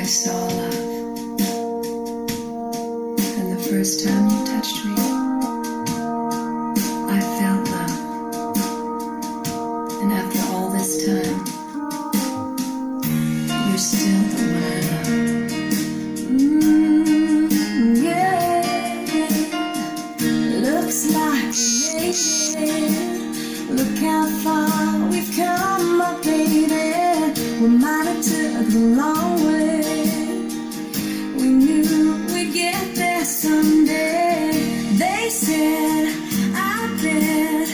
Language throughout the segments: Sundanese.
I saw love. And the first time you touched me, I felt love. And after all this time, you're still the one I love. Yeah. Looks like we made it. Look how far we've come, my baby. We might have took the long way. We knew we'd get there someday. They said, "I bet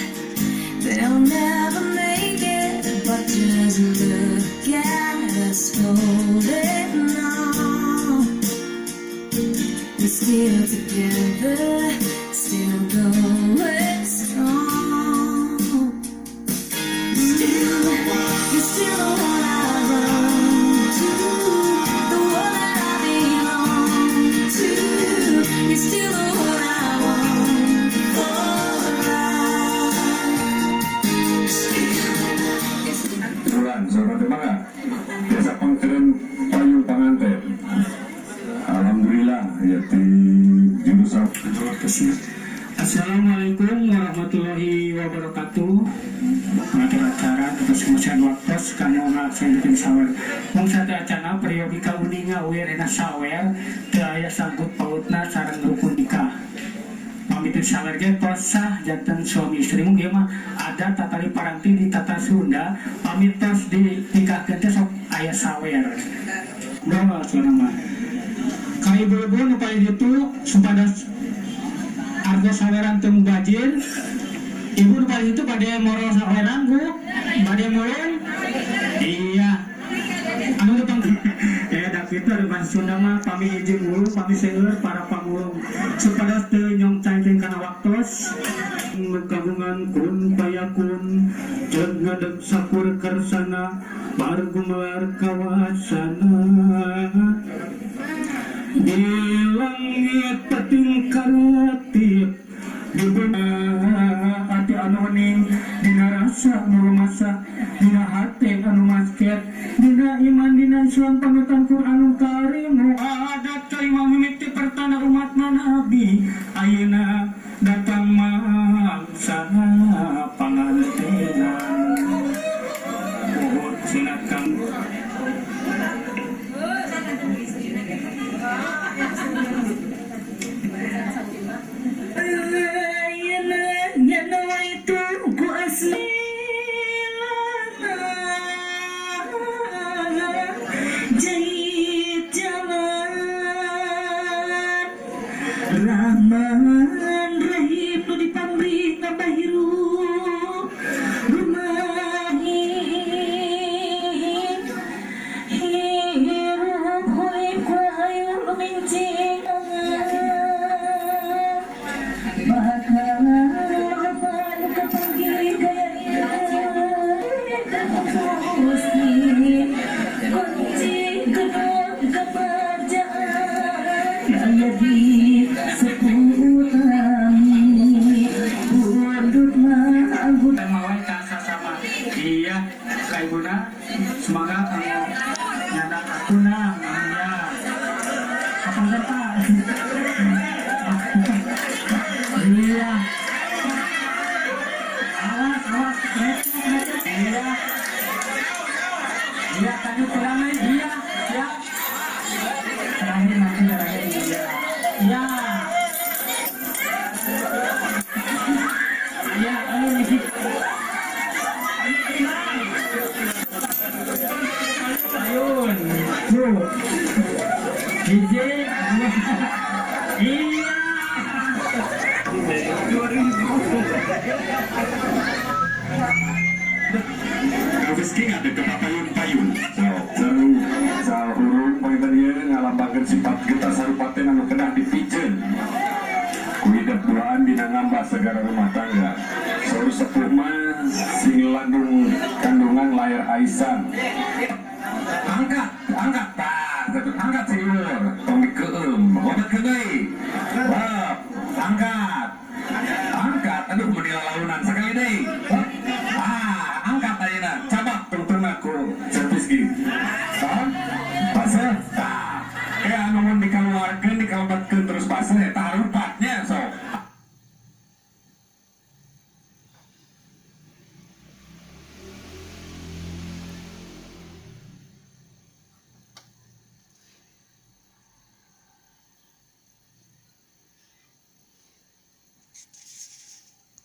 they'll never make it." But just look at us holding on. We're still together, still going strong. Still the one, you're still the one I run to, the one that I belong to. You're still the one I want for life. Bulan, sahabat mangga. Desa Pengkeren Payung Panganten. Alhamdulillah ya di jurusan Assalamualaikum warahmatullahi wabarakatuh. Mengatur acara terus kemudian waktu kanggo ngalaksanakeun sawer. Mung sateuacana peryogi kauninga wirena sawer teu aya sangkut pautna sareng rukun nikah. Pami teu sawer ge tos sah janten suami istri, mung ieu mah ada tatali paranti di tata Sunda, pami tos dinikahkeun teh sok aya sawer. Bawa mah. Ka ibu-ibu nu paling ditu, supados argo saweran teu mubajir, ibu nu paling itu bade moro saweran, Bu, bade mulung? Iya, anu tepang ya da kitu ada bahasa Sunda mah, pami hiji mulung, pami seueur para pamulung. Supados teu nyongcang kana waktos, kagungan kun payakun jeung ngadeg sakur kersana bar gumelar kawasana di langit peting karetip di bumi hati anu wening, dina rasa nu rumasa, dina hate anu masket, dina iman, dina Islam, panutan Quranul Karim, adat kalimah mimiti pertanda umat Nabi ayeuna datang mangsana pangantenan. Pohon sunat kang Ayeuna nawaitu ku asmilana jahit jalan Rahman Rahim nu dipamrih nambah hirup rumahi hirup hoib ku hayu lumincing. Bahkan nu kapanggih gaya Gusti kunci gedung kebahagiaan aya di seputami pundut manggut. Mawai ka sasama. Iya, ka ibuna semoga kamu nyandak akuna. Iya, kapan Pak? Iya, awas, awas, repot. Iya, iya, tadi kurangnya. Iya, siap, terakhir nanti, terakhir. Iya, iya, iya, eh. Ayun, tuh, hiji, dua, iya. Elvis King ada ke payun-payun. Seru sahurung panginten ieu ngalambangkeun sifat getas sarupaten anu kedah dipijeun. Ku hidep duaan dina ngambah segara rumah tangga. Saur sepuh mah sing landung kandungan layar aisan. Angkat, angkat tah, angkat seueur, tong dikeum, obatkeun deui. Wah, angkat.